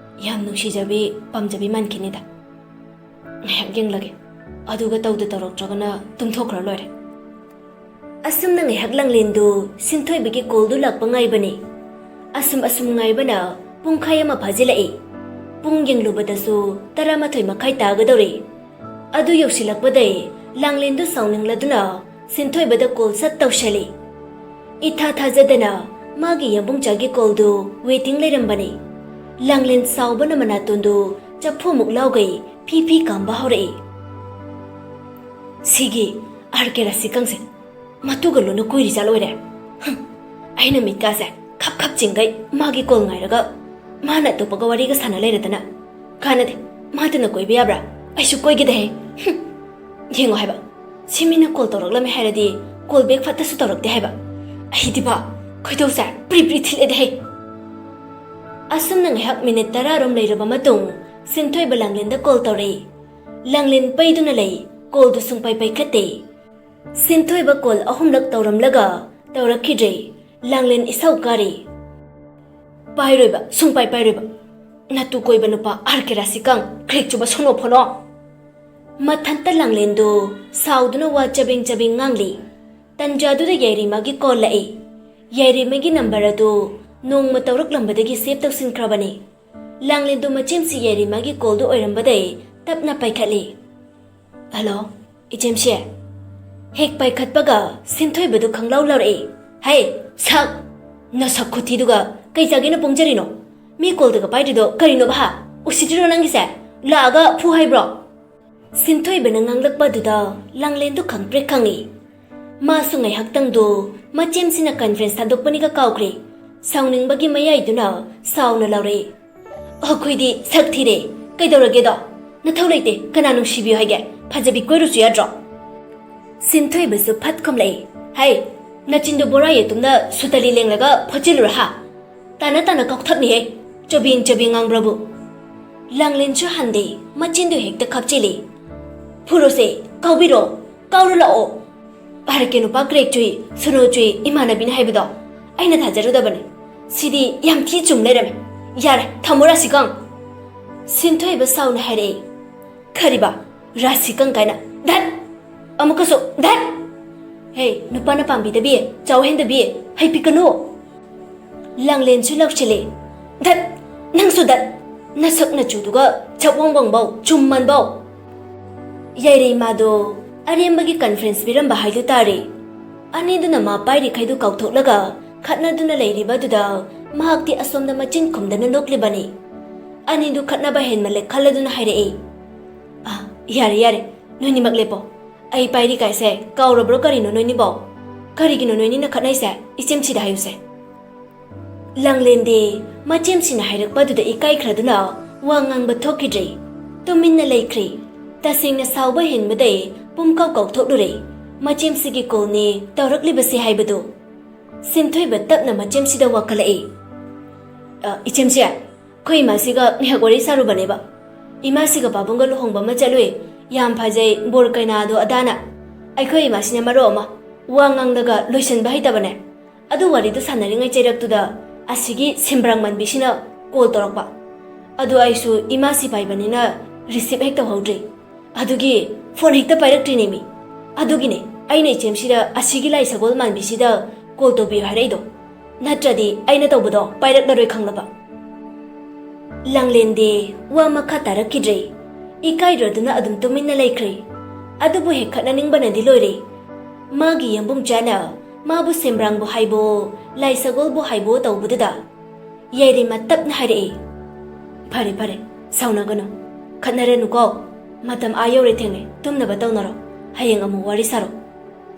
ꯌꯥꯝ ꯅꯨꯡꯁꯤꯖꯕꯤ, ꯄꯥꯝꯖꯕꯤ ꯃꯥꯟꯈꯤꯅꯤꯗ꯫ ꯉꯥꯏꯍꯥꯛ ꯌꯦꯡꯂꯒꯦ꯫ ꯑꯗꯨꯒ ꯇꯧꯗ ꯇꯧꯔꯛꯇ꯭ꯔꯒꯅ ꯇꯨꯝꯊꯣꯛꯈ꯭ꯔ ꯂꯣꯏꯔꯦ꯫ ꯑꯁꯨꯝꯅ ꯉꯥꯏꯍꯥꯛ ꯂꯥꯡꯂꯦꯟꯗꯨ ꯁꯤꯟꯊꯣꯏꯕꯒꯤ ꯀꯣꯜꯗꯨ ꯂꯥꯛꯄ ꯉꯥꯏꯕꯅꯤ꯫ ꯑꯁꯨꯝ ꯑꯁꯨꯝ ꯉꯥꯏꯕꯅ ꯄꯨꯡꯈꯥꯏ ꯑꯃ ꯐꯥꯖꯤꯜꯂꯛꯏ꯫ ꯄꯨꯡ ꯌꯦꯡꯂꯨꯕꯗꯁꯨ ꯇꯔꯥꯃꯥꯊꯣꯏ ꯃꯈꯥꯏ ꯇꯥꯒꯗꯧꯔꯦ꯫ ꯑꯗꯨ ꯌꯧꯁꯤꯜꯂꯛꯄꯗꯩ ꯂꯥꯡꯂꯦꯟꯗꯨ ꯁꯥꯎꯅꯤꯡꯂꯗꯨꯅ ꯁꯤꯟꯊꯣꯏꯕꯗ ꯀꯣꯜ ꯁꯠ ꯇꯧꯁꯜꯂꯤ꯫ ꯏꯊꯥ ꯊꯥꯖꯗꯅ ꯃꯥꯒꯤ ꯌꯥꯝꯕꯨꯡꯆꯥꯒꯤ ꯀꯣꯜꯗꯨ ꯋꯦꯇꯤꯡ ꯂꯩꯔꯝꯕꯅꯤ꯫ ꯂꯥꯡꯂꯦꯟ ꯁꯥꯎꯕꯅ ꯃꯅꯥꯇꯣꯟꯗꯨ ꯆꯐꯨꯃꯨꯛ ꯂꯥꯎꯒꯩ ꯐꯤ ꯐꯤ ꯀꯥꯝꯕ ꯍꯧꯔꯛꯏ꯫ "ꯁꯤꯒꯤ ꯑꯥꯔ ꯀꯦ ꯔꯥꯁꯤꯀꯪꯁꯦ ꯃꯇꯨꯒ ꯂꯣꯟꯅ ꯀꯣꯏꯔꯤ ꯆꯥꯠ ꯑꯣꯏꯔꯦ꯫ ꯍꯝ, ꯑꯩꯅ ꯃꯤꯠꯀꯥꯁꯦ ꯈꯞ ꯈꯞ ꯆꯤꯡꯒꯩ ꯃꯥꯒꯤ ꯀꯣꯜ ꯉꯥꯏꯔꯒ ꯃꯥꯅ ꯑꯇꯣꯞꯄꯒ ꯋꯥꯔꯤꯒ ꯁꯥꯟꯅ ꯂꯩꯔꯗꯅ꯫ ꯀꯥꯟꯅꯗꯦ, ꯃꯥꯗꯅ ꯀꯣꯏꯕ ꯌꯥꯕ꯭ꯔꯥ? ꯑꯩꯁꯨ ꯀꯣꯏꯒꯦꯗꯍꯦ꯫ ꯍꯝ, ꯌꯦꯡꯉꯣ ꯍꯥꯏꯕ, ꯁꯤ ꯃꯤꯅ ꯀꯣꯜ ꯇꯧꯔꯛꯂꯝꯃꯦ ꯍꯥꯏꯔꯗꯤ ꯀꯣꯜ ꯕꯦꯛ ꯐꯠꯇꯁꯨ ꯇꯧꯔꯛꯇꯦ ꯍꯥꯏꯕ꯫ ꯑꯩꯗꯤꯕ ꯈꯣꯏꯗꯧꯁꯦ ꯄ꯭ꯔꯤ ꯄ꯭ꯔꯤ ꯊꯤꯜꯂꯦꯗꯍꯦ꯫" ꯑꯁꯨꯝꯅ ꯉꯥꯏꯍꯥꯛ ꯃꯤꯅꯤꯠ ꯇꯔꯥ ꯔꯣꯝ ꯂꯩꯔꯕ ꯃꯇꯨꯡ ꯁꯤꯟꯊꯣꯏꯕ ꯂꯥꯡꯂꯦꯟꯗ ꯀꯣꯜ ꯇꯧꯔꯛꯏ꯫ ꯂꯥꯡꯂꯦꯟ ꯄꯩꯗꯨꯅ ꯂꯩ, ꯀꯣꯜꯗꯨ ꯁꯨꯡꯄꯥꯏ ꯄꯥꯏꯈꯠꯇꯦ꯫ ꯁꯤꯟꯊꯣꯏꯕ ꯀꯣꯜ ꯑꯍꯨꯝꯂꯛ ꯇꯧꯔꯝꯂꯒ ꯇꯧꯔꯛꯈꯤꯗ꯭ꯔꯦ꯫ ꯂꯥꯡꯂꯦꯟ ꯏꯁꯧ ꯀꯥꯔꯤ꯫ "ꯄꯥꯏꯔꯣꯏꯕ, ꯁꯨꯡꯄꯥꯏ ꯄꯥꯏꯔꯣꯏꯕ꯫ ꯅꯇꯨ ꯀꯣꯏꯕ ꯅꯨꯄꯥ ꯑꯥꯔ ꯀꯦ ꯔꯥꯁꯤꯀꯥꯡ, ꯀ꯭ꯔꯦꯛ ꯆꯨꯕ ꯁꯣꯅꯣ ꯐꯣꯅꯣ!" ꯃꯊꯟꯇ ꯂꯥꯡꯂꯦꯟꯗꯨ ꯁꯥꯎꯗꯨꯅ ꯋꯥ ꯆꯕꯦꯡ ꯆꯕꯦꯡ ꯉꯥꯡꯂꯤ꯫ ꯇꯟꯖꯥꯗꯨꯗ ꯌꯥꯏꯔꯤꯃꯥꯒꯤ ꯀꯣꯜ ꯂꯥꯛꯏ꯫ ꯌꯥꯏꯔꯤꯃꯥꯒꯤ ꯅꯝꯕꯔ ꯑꯗꯨ ꯅꯣꯡꯃ ꯇꯧꯔꯛꯂꯝꯕꯗꯒꯤ ꯁꯦꯚ ꯇꯧꯁꯤꯟꯈ꯭ꯔꯕꯅꯤ꯫ ꯂꯥꯡꯂꯦꯟꯗꯨ ꯃꯆꯤꯟꯁꯤ ꯌꯥꯏꯔꯤꯃꯥꯒꯤ ꯀꯣꯜꯗꯨ ꯑꯣꯏꯔꯝꯕꯗꯩ ꯇꯞꯅ ꯄꯥꯏꯈꯠꯂꯤ꯫ "ꯍꯜꯂꯣ, ꯏꯆꯦꯝꯁꯦ?" ꯍꯦꯛ ꯄꯥꯏꯈꯠꯄꯒ ꯁꯤꯟꯊꯣꯏꯕꯗꯨ ꯈꯪꯂꯥꯎ ꯂꯥꯎꯔꯛꯏ꯫ "ꯍꯩ, ꯁꯛ! ꯅꯁꯛ ꯈꯨꯊꯤꯗꯨꯒ ꯀꯩ ꯆꯥꯒꯦꯅ ꯄꯣꯡꯖꯔꯤꯅꯣ? ꯃꯤ ꯀꯣꯜꯗꯒ ꯄꯥꯏꯗ꯭ꯔꯤꯗꯣ ꯀꯔꯤꯅꯣꯕ ꯍꯥ? ꯎꯁꯤꯠꯇ꯭ꯔꯤꯔꯣ ꯅꯪꯒꯤꯁꯦ? ꯂꯥꯛꯑꯒ ꯐꯨ ꯍꯥꯏꯕ꯭ꯔꯣ?" ꯁꯤꯟꯊꯣꯏꯕꯅ ꯉꯥꯡꯂꯛꯄꯗꯨꯗ ꯂꯥꯡꯂꯦꯟꯗꯨ ꯈꯪꯄ꯭ꯔꯦꯛ ꯈꯪꯉꯤ꯫ ꯃꯥꯁꯨ ꯉꯥꯏꯍꯥꯛꯇꯪꯗꯨ ꯃꯆꯦꯝꯁꯤꯅ ꯀꯟꯐ꯭ꯔꯦꯟꯁ ꯊꯥꯗꯣꯛꯄꯅꯤꯒ ꯀꯥꯎꯈ꯭ꯔꯦ꯫ ꯁꯥꯎꯅꯤꯡꯕꯒꯤ ꯃꯌꯥꯏꯗꯨꯅ ꯁꯥꯎꯅ ꯂꯥꯎꯔꯛꯏ꯫ "ꯑꯩꯈꯣꯏꯗꯤ ꯁꯛ ꯊꯤꯔꯦ, ꯀꯩꯗꯧꯔꯒꯦꯗꯣ? ꯅꯊꯧ ꯂꯩꯇꯦ, ꯀꯅꯥ ꯅꯨꯡꯁꯤꯕꯤꯌꯨ ꯍꯥꯏꯒꯦ? ꯐꯖꯕꯤ ꯀꯣꯏꯔꯨꯁꯨ ꯌꯥꯗ꯭ꯔꯣ?" ꯁꯤꯟꯊꯣꯏꯕꯁꯨ ꯐꯠ ꯈꯨꯝꯂꯛꯏ꯫ "ꯍꯩ, ꯅꯆꯤꯟꯗꯣ ꯕꯣꯔꯥ ꯌꯦꯇꯨꯝꯅ ꯁꯨꯇꯂꯤ ꯂꯦꯡꯂꯒ ꯐꯣꯠꯆꯤꯜꯂꯨꯔ ꯍꯥ? ꯇꯥꯅ ꯇꯥꯅ ꯀꯥꯎꯊꯛꯅꯤꯍꯦ, ꯆꯕꯦꯡ ꯆꯕꯦꯡ ꯉꯥꯡꯕ꯭ꯔꯕꯨ!" ꯂꯥꯡꯂꯦꯟꯁꯨ ꯍꯟꯗꯦ, ꯃꯆꯤꯟꯗꯨ ꯍꯦꯛꯇ ꯈꯞꯆꯤꯜꯂꯤ꯫ "ꯐꯨꯔꯣꯁꯦ, ꯀꯥꯎꯕꯤꯔꯣ, ꯀꯥꯎꯔꯨ ꯂꯥꯛꯑꯣ꯫ ꯚꯥꯔꯠꯀꯤ ꯅꯨꯄꯥ ꯀ꯭ꯔꯦꯛ ꯆꯨꯏ, ꯁꯣꯅꯣ ꯆꯨꯏ ꯏꯃꯥꯟꯅꯕꯤꯅ ꯍꯥꯏꯕꯗꯣ ꯑꯩꯅ ꯊꯥꯖꯔꯨꯗꯕꯅꯤ꯫ ꯁꯤꯗꯤ ꯌꯥꯝ ꯊꯤ ꯆꯨꯝ ꯂꯩꯔꯝꯃꯦ꯫ ꯌꯥꯔꯦ, ꯊꯝꯃꯣ ꯔꯥꯁꯤꯀꯥꯡ!" ꯁꯤꯟꯊꯣꯏꯕ ꯁꯥꯎꯅ ꯍꯥꯏꯔꯛꯏ꯫ "ꯈꯔꯤꯕ? ꯔꯥꯁꯤꯀꯥꯡ ꯀꯥꯏꯅ? ꯙꯠ! ꯑꯃꯨꯛꯀꯁꯨ ꯙꯠ!" "ꯍꯦ, ꯅꯨꯄꯥꯅ ꯄꯥꯝꯕꯤꯗꯕꯤ, ꯆꯥꯎ ꯍꯦꯟꯗꯕꯤ, ꯍꯩ ꯄꯤꯛꯀꯅꯨ!" ꯂꯥꯡꯂꯦꯟꯁꯨ ꯂꯥꯎꯁꯤꯜꯂꯤ꯫ "ꯙꯠ! ꯅꯪꯁꯨ ꯙꯠ! ꯅꯁꯛ ꯅꯆꯨꯗꯨꯒ ꯆꯞꯋꯥꯡ ꯋꯥꯡꯕꯧ, ꯆꯨꯝ ꯃꯥꯟꯕꯧ!" ꯌꯥꯏꯔꯩꯃꯥꯗꯣ ꯑꯔꯦꯝꯕꯒꯤ ꯀꯟꯐ꯭ꯔꯦꯟꯁ ꯄꯤꯔꯝꯕ ꯍꯥꯏꯗꯨ ꯇꯥꯔꯦ꯫ ꯑꯅꯤꯗꯨꯅ ꯃꯥ ꯄꯥꯏꯔꯤꯈꯩꯗꯨ ꯀꯥꯎꯊꯣꯛꯂꯒ ꯈꯠꯅꯗꯨꯅ ꯂꯩꯔꯤꯕ ꯑꯗꯨꯗ ꯃꯍꯥꯛꯇꯤ ꯑꯁꯣꯝꯗ ꯃꯆꯤꯟ ꯈꯨꯝꯗꯅ ꯅꯣꯛꯂꯤꯕꯅꯤ꯫ ꯑꯅꯤꯗꯨ ꯈꯠꯅꯕ ꯍꯦꯟꯃꯜꯂꯦ ꯈꯜꯂꯗꯨꯅ ꯍꯥꯏꯔꯛꯏ, "ꯑ, ꯌꯥꯔꯦ, ꯌꯥꯔꯦ, ꯅꯣꯏꯅꯤꯃꯛ ꯂꯦꯞꯄꯣ꯫ ꯑꯩ ꯄꯥꯏꯔꯤ ꯀꯥꯏꯁꯦ ꯀꯥꯎꯔꯕ꯭ꯔꯣ ꯀꯔꯤꯅꯣ ꯅꯣꯏꯅꯤꯕꯣ? ꯀꯔꯤꯒꯤꯅꯣ ꯅꯣꯏꯅꯤꯅ ꯈꯠꯅꯩꯁꯦ? ꯏꯆꯦꯝꯁꯤꯗ ꯍꯥꯏꯌꯨꯁꯦ꯫" ꯂꯥꯡꯂꯦꯟꯗꯤ ꯃꯆꯦꯝꯁꯤꯅ ꯍꯥꯏꯔꯛꯄꯗꯨꯗ ꯏꯀꯥꯏꯈ꯭ꯔꯗꯨꯅ ꯋꯥ ꯉꯥꯡꯕ ꯊꯣꯛꯈꯤꯗ꯭ꯔꯦ꯫ ꯇꯨꯃꯤꯟꯅ ꯂꯩꯈ꯭ꯔꯦ꯫ ꯇꯁꯦꯡꯅ ꯁꯥꯎꯕ ꯍꯦꯟꯕꯗꯩ ꯄꯨꯝꯀꯥꯎ ꯀꯥꯎꯊꯣꯛꯂꯨꯔꯦ꯫ ꯃꯆꯦꯝꯁꯤꯒꯤ ꯀꯣꯜꯅꯦ ꯇꯧꯔꯛꯂꯤꯕꯁꯦ ꯍꯥꯏꯕꯗꯨ꯫ ꯁꯤꯟꯊꯣꯏꯕ ꯇꯞꯅ ꯃꯆꯦꯝꯁꯤꯗ ꯋꯥꯀꯠꯂꯛꯏ꯫ "ꯑ, ꯏꯆꯦꯝꯁꯦ, ꯑꯩꯈꯣꯏ ꯏꯃꯥꯁꯤꯒ ꯉꯥꯏꯍꯥꯛ ꯋꯥꯔꯤ ꯁꯥꯔꯨꯕꯅꯦꯕ꯫ ꯏꯃꯥꯁꯤꯒ ꯄꯥꯕꯨꯡꯒ ꯂꯨꯍꯣꯡꯕ ꯑꯃ ꯆꯠꯂꯨꯏ꯫ ꯌꯥꯝ ꯐꯖꯩ, ꯕꯣꯔ ꯀꯩꯅꯥꯗꯣ ꯑꯗꯥꯅ꯫ ꯑꯩꯈꯣꯏ ꯏꯃꯥꯁꯤꯅ ꯃꯔꯣꯜ ꯑꯃ ꯋꯥ ꯉꯥꯡꯂꯒ ꯂꯣꯏꯁꯤꯟꯕ ꯍꯩꯇꯕꯅꯦ꯫ ꯑꯗꯨ ꯋꯥꯔꯤꯗꯨ ꯁꯥꯟꯅꯔꯤꯉꯩ ꯆꯩꯔꯛꯇꯨꯗ ꯑꯁꯤꯒꯤ ꯁꯤꯝꯕ꯭ꯔꯥꯡ ꯃꯟꯕꯤꯁꯤꯅ ꯀꯣꯜ ꯇꯧꯔꯛꯄ꯫ ꯑꯗꯨ ꯑꯩꯁꯨ ꯏꯃꯥꯁꯤ ꯄꯥꯏꯕꯅꯤꯅ ꯔꯤꯁꯤꯞ ꯍꯦꯛ ꯇꯧꯍꯧꯗ꯭ꯔꯤ꯫ ꯑꯗꯨꯒꯤ ꯐꯣꯟ ꯍꯦꯛꯇ ꯄꯥꯏꯔꯛꯇ꯭ꯔꯤꯅꯦꯃꯤ꯫ ꯑꯗꯨꯒꯤꯅꯦ ꯑꯩꯅ ꯏꯆꯦꯝꯁꯤꯗ ꯑꯁꯤꯒꯤ ꯂꯥꯏ ꯁꯒꯣꯜ ꯃꯥꯟꯕꯤꯁꯤꯗ ꯀꯣꯜ ꯇꯧꯕꯤꯌꯨ ꯍꯥꯏꯔꯛꯏꯗꯣ꯫ ꯅꯠꯇ꯭ꯔꯗꯤ ꯑꯩꯅ ꯇꯧꯕꯗꯣ ꯄꯥꯏꯔꯛꯂꯔꯣꯏ ꯈꯪꯂꯕ꯫" ꯂꯥꯡꯂꯦꯟꯗꯤ ꯋꯥ ꯃꯈꯥ ꯇꯥꯔꯛꯈꯤꯗ꯭ꯔꯦ꯫ ꯏꯀꯥꯏꯔꯗꯨꯅ ꯑꯗꯨꯝ ꯇꯨꯃꯤꯟꯅ ꯂꯩꯈ꯭ꯔꯦ꯫ ꯑꯗꯨꯕꯨ ꯍꯦꯛ ꯈꯠꯅꯅꯤꯡꯕꯅꯗꯤ ꯂꯣꯏꯔꯦ꯫ ꯃꯥꯒꯤ ꯌꯦꯡꯕꯨꯡ ꯆꯥꯅ ꯃꯥꯕꯨ ꯁꯦꯝꯕ꯭ꯔꯥꯡꯕꯨ ꯍꯥꯏꯕꯣ, ꯂꯥꯏ ꯁꯒꯣꯜꯕꯨ ꯍꯥꯏꯕꯣ ꯇꯧꯕꯗꯨꯗ ꯌꯥꯏꯔꯤꯃ ꯇꯞꯅ ꯍꯥꯏꯔꯛꯏ, "ꯐꯔꯦ, ꯐꯔꯦ, ꯁꯥꯎꯅꯒꯅꯨ, ꯈꯠꯅꯔꯅꯨꯀꯣ꯫ ꯃꯇꯝ ꯑꯥ ꯌꯧꯔꯦ ꯊꯦꯡꯂꯦ, ꯇꯨꯝꯅꯕ ꯇꯧꯅꯔꯣ꯫ ꯍꯌꯦꯡ ꯑꯃꯨꯛ ꯋꯥꯔꯤ ꯁꯥꯔꯣ꯫"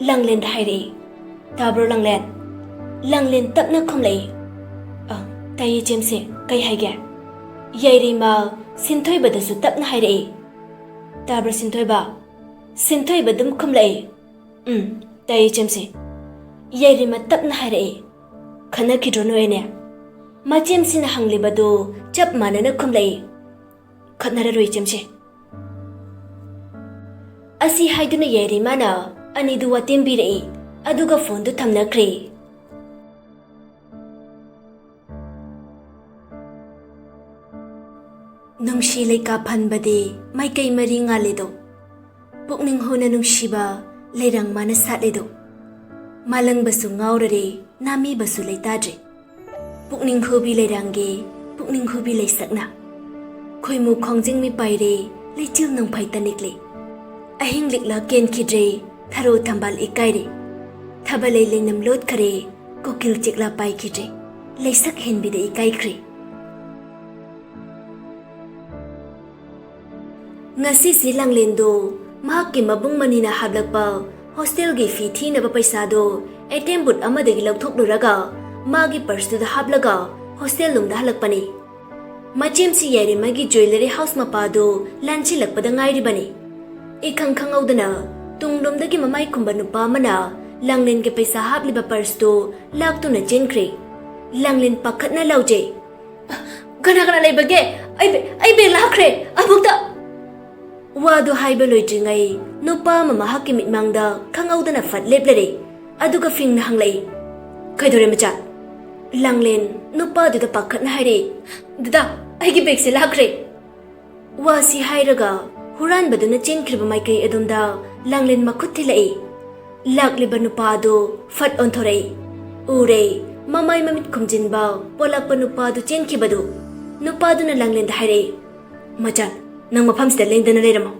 ꯂꯥꯡꯂꯦꯟꯗ ꯍꯥꯏꯔꯛꯏ, "ꯇꯥꯕ꯭ꯔꯣ ꯂꯥꯡꯂꯦꯟ?" ꯂꯥꯡꯂꯦꯟ ꯇꯞꯅ ꯈꯨꯝꯂꯛꯏ, "ꯑ, ꯇꯥꯏꯌꯦ ꯏꯆꯦꯝꯁꯦ, ꯀꯩ ꯍꯥꯏꯒꯦ?" ꯌꯥꯏꯔꯤꯃ ꯁꯤꯟꯊꯣꯏꯕꯗꯁꯨ ꯇꯞꯅ ꯍꯥꯏꯔꯛꯏ, "ꯇꯥꯕ꯭ꯔꯣ ꯁꯤꯟꯊꯣꯏꯕ?" ꯁꯤꯟꯊꯣꯏꯕ ꯑꯗꯨꯝ ꯈꯨꯝꯂꯛꯏ, "ꯎꯝ, ꯇꯥꯏꯌꯦ ꯏꯆꯦꯝꯁꯦ꯫" ꯌꯥꯏꯔꯤꯃ ꯇꯞꯅ ꯍꯥꯏꯔꯛꯏ, "ꯈꯠꯅꯈꯤꯗ꯭ꯔꯣ ꯅꯣꯏ ꯑꯅꯤ?" ꯃꯆꯦꯝꯁꯤꯅ ꯍꯪꯂꯤꯕꯗꯨ ꯆꯞ ꯃꯥꯟꯅꯅ ꯈꯨꯝꯂꯛꯏ, "ꯈꯠꯅꯔꯔꯣꯏ ꯏꯆꯦꯝꯁꯦ꯫" ꯑꯁꯤ ꯍꯥꯏꯗꯨꯅ ꯌꯥꯏꯔꯤꯃꯅ ꯑꯅꯤꯗꯨ ꯋꯥꯇꯦꯝꯕꯤꯔꯛꯏ, ꯑꯗꯨꯒ ꯐꯣꯟꯗꯨ ꯊꯝꯅꯈ꯭ꯔꯦ꯫ ꯅꯨꯡꯁꯤ ꯂꯩꯀꯥ ꯐꯟꯕꯗꯤ ꯃꯥꯏꯀꯩ ꯃꯔꯤ ꯉꯥꯜꯂꯦꯗꯣ꯫ ꯄꯨꯛꯅꯤꯡ ꯍꯨꯅ ꯅꯨꯡꯁꯤꯕ ꯂꯩꯔꯥꯡ ꯃꯥꯅ ꯁꯥꯠꯂꯦꯗꯣ꯫ ꯃꯥꯂꯪꯕꯁꯨ ꯉꯥꯎꯔꯔꯦ, ꯅꯥꯃꯤꯕꯁꯨ ꯂꯩꯇꯥꯗ꯭ꯔꯦ꯫ ꯄꯨꯛꯅꯤꯡ ꯍꯨꯕꯤ ꯂꯩꯔꯥꯡꯒꯤ, ꯄꯨꯛꯅꯤꯡ ꯍꯨꯕꯤ ꯂꯩꯁꯛꯅ꯫ ꯈꯣꯏꯃꯨ ꯈꯣꯡꯖꯤꯡ ꯃꯤꯄꯥꯏꯔꯦ, ꯂꯩꯆꯤꯜ ꯅꯣꯡꯐꯥꯏ ꯇꯅꯤꯛꯂꯦ꯫ ꯑꯍꯤꯡ ꯂꯤꯛꯂꯥ ꯀꯦꯟꯈꯤꯗ꯭ꯔꯦ, ꯊꯔꯣ ꯊꯝꯕꯥꯜ ꯏꯀꯥꯏꯔꯦ꯫ ꯊꯕ ꯂꯩ ꯂꯩꯅꯝ ꯂꯣꯠꯈ꯭ꯔꯦ, ꯀꯣꯀꯤꯜ ꯆꯦꯛꯂꯥ ꯄꯥꯏꯈꯤꯗ꯭ꯔꯦ, ꯂꯩꯁꯛ ꯍꯦꯟꯕꯤꯗ ꯏꯀꯥꯏꯈ꯭ꯔꯦ꯫ ꯉꯁꯤꯁꯤ ꯂꯥꯡꯂꯦꯟꯗꯣ ꯃꯍꯥꯛꯀꯤ ꯃꯕꯨꯡ ꯃꯅꯤꯅ ꯍꯥꯞꯂꯛꯄ ꯍꯣꯁꯇꯦꯜꯒꯤ ꯐꯤ ꯊꯤꯅꯕ ꯄꯩꯁꯥꯗꯣ ꯑꯦ ꯇꯤ ꯑꯦꯝ ꯕꯨꯠ ꯑꯃꯗꯒꯤ ꯂꯧꯊꯣꯛꯂꯨꯔꯒ ꯃꯥꯒꯤ ꯄꯔꯁꯇꯨꯗ ꯍꯥꯞꯂꯒ ꯍꯣꯁꯇꯦꯜ ꯂꯣꯝꯗ ꯍꯜꯂꯛꯄꯅꯤ꯫ ꯃꯆꯦꯝꯁꯤ ꯌꯥꯏꯔꯦꯝꯃꯒꯤ ꯖ꯭ꯋꯦꯂꯔꯤ ꯍꯥꯎꯁ ꯃꯄꯥꯗꯨ ꯂꯥꯟꯁꯤꯜꯂꯛꯄꯗ ꯉꯥꯏꯔꯤꯕꯅꯤ꯫ ꯏꯈꯪ ꯈꯪꯍꯧꯗꯅ ꯇꯨꯡꯂꯣꯝꯗꯒꯤ ꯃꯃꯥꯏ ꯈꯨꯝꯕ ꯅꯨꯄꯥ ꯑꯃꯅ ꯂꯥꯡꯂꯦꯟꯒꯤ ꯄꯩꯁꯥ ꯍꯥꯞꯂꯤꯕ ꯄꯔꯁꯇꯨ ꯂꯥꯛꯇꯨꯅ ꯆꯦꯟꯈ꯭ꯔꯦ꯫ ꯂꯥꯡꯂꯦꯟ ꯄꯥꯈꯠꯅ ꯂꯥꯎꯖꯩ, "ꯀꯅꯥ ꯀꯅꯥ ꯂꯩꯕꯒꯦ? ꯑꯩ ꯕꯦ-, ꯑꯩ ꯕꯦꯒ ꯂꯥꯛꯈ꯭ꯔꯦ, ꯑꯃꯨꯛꯇ!" ꯋꯥꯗꯨ ꯍꯥꯏꯕ ꯂꯣꯏꯗ꯭ꯔꯤꯉꯩ ꯅꯨꯄꯥ ꯑꯃ ꯃꯍꯥꯛꯀꯤ ꯃꯤꯠꯃꯥꯡꯗ ꯈꯪꯍꯧꯗꯅ ꯐꯠ ꯂꯦꯞꯂꯔꯦ꯫ ꯑꯗꯨꯒ ꯐꯤꯡꯅ ꯍꯪꯂꯛꯏ, "ꯀꯩꯗꯧꯔꯦ ꯃꯆꯥ?" ꯂꯥꯡꯂꯦꯟ ꯅꯨꯄꯥꯗꯨꯗ ꯄꯥꯈꯠꯅ ꯍꯥꯏꯔꯛꯏ, "ꯗꯗꯥ, ꯑꯩꯒꯤ ꯕꯦꯒꯁꯦ ꯂꯥꯛꯈ꯭ꯔꯦ!" ꯋꯥꯁꯤ ꯍꯥꯏꯔꯒ ꯍꯨꯔꯥꯟꯕꯗꯨꯅ ꯆꯦꯟꯈ꯭ꯔꯤꯕ ꯃꯥꯏꯀꯩ ꯑꯗꯣꯝꯗ ꯂꯥꯡꯂꯦꯟ ꯃꯈꯨꯠ ꯊꯤꯜꯂꯛꯏ꯫ ꯂꯥꯛꯂꯤꯕ ꯅꯨꯄꯥ ꯑꯗꯨ ꯐꯠ ꯑꯣꯟꯊꯣꯔꯛꯏ꯫ ꯎꯔꯦ, ꯃꯃꯥꯏ ꯃꯃꯤꯠ ꯈꯨꯝꯖꯤꯟꯕ ꯄꯣꯂꯛꯄ ꯅꯨꯄꯥ ꯑꯗꯨ ꯆꯦꯟꯈꯤꯕꯗꯨ꯫ ꯅꯨꯄꯥꯗꯨꯅ ꯂꯥꯡꯂꯦꯟꯗ ꯍꯥꯏꯔꯛꯏ, "ꯃꯆꯥ, ꯅꯪ ꯃꯐꯝꯁꯤꯗ ꯂꯦꯡꯗꯅ ꯂꯩꯔꯝꯃꯣ,